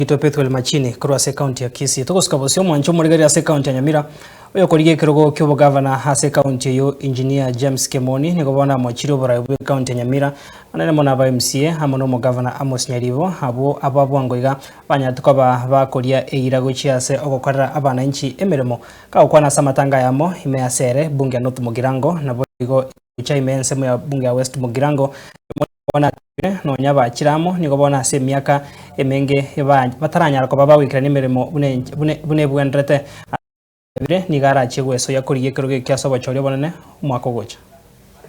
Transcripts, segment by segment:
Oito Pethuel Machini korwa ase ekaunti ya Kisii. Togosuka bosio omwancho omorigereria ase ekaunti ya Nyamira oyokorigia ekerogo ki'obogavana ase ekaunti eyio Engineer James Kemoni nigo bono amochirie oborai bw'ekaunti ya Nyamira anene mono aba MCA amo nomogavana Amos Nyaribo abwo aba bwango iga banyarete koba bakoria eira gochia ase ogokorera abananchi emeremo kagokwana ase amatanga ayamo ime ase ere bunge ya North Mugirango naboigo gochia ime ensemo ya bunge ya West Mugirango Bono atebire, Nonya bachire amo, nigo bono ase emiaka emenge bataranyara koba bagoikerania emeremo buna ebwenerete. Atebire, nigo arachie gwesoyia korigia ekerogo ekio ase obochori obonene omwaka ogocha.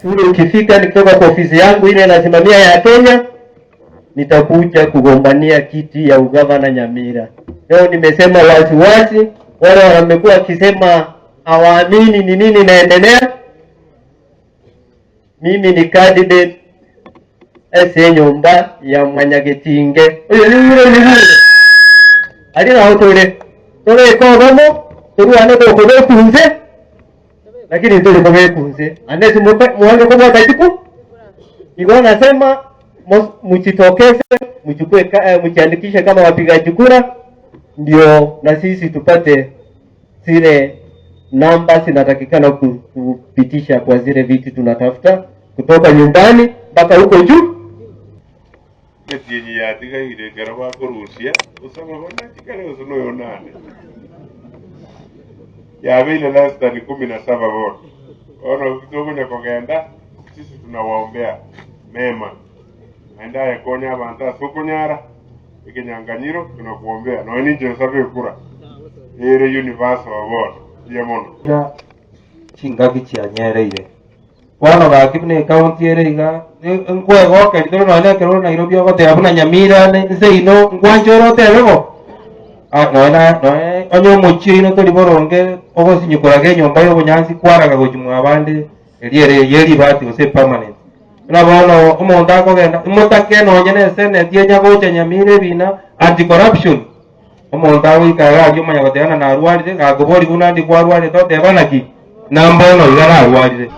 Ule ukifika nikitoka kwa ofisi yangu ile nasimamia ya Kenya, nitakuja kugombania kiti ya ugavana Nyamira. Leo nimesema waziwazi, wale wamekuwa wakisema hawaamini ni nini inaendelea. Mimi ni candidate ase enyomba ya Mwanyagetinge. Oyo niure niure. Aria nao tore. Tobeke obomo, torwane tokobekwa inse, lakini ntori kobekwa inse. Unless mwange kobwata chiku. Igo nasema mjitokeze, mchukue mjiandikishe kama wapigaji kura, ndio na sisi tupate zile namba zinatakikana kupitisha kwa zile viti tunatafuta kutoka nyumbani mpaka huko juu. Emetienyi yatigaire ekero bakorusia gose amabana chikare gose noyo nane yabeire less than kumi na saba bono. Bono tokonya kogenda sisi tunawaombea mema naende aye konya abanto ase okonyara. Ekenyanganyiro tunakuombea nonya ninche nsabe ekura ere universal bono. Mbuya mono. Buna chingaki chianyereire. Bono gaki buna ecounty ere iga, nkwegokeria tore nonya ekero ore Nairobi ogoteba buna Nyamira ane nse ino nkwanche ore otebe bo? Ah, nonya na nonya onye omochie oino tori boronge ogosinyukoraga enyomba ya obonyansi kwaraga gochia mwabande eria ere ye ribati gose permanent. Buna bono omonto akogenda, motake nonye na eseneti enya gocha Nyamira ebina anti corruption. Omonto agoika iga aria omanya goteba ng'a narwarire, gakoboria buna ndi kwarwarete oteba naki? Na mbono iga narwarire.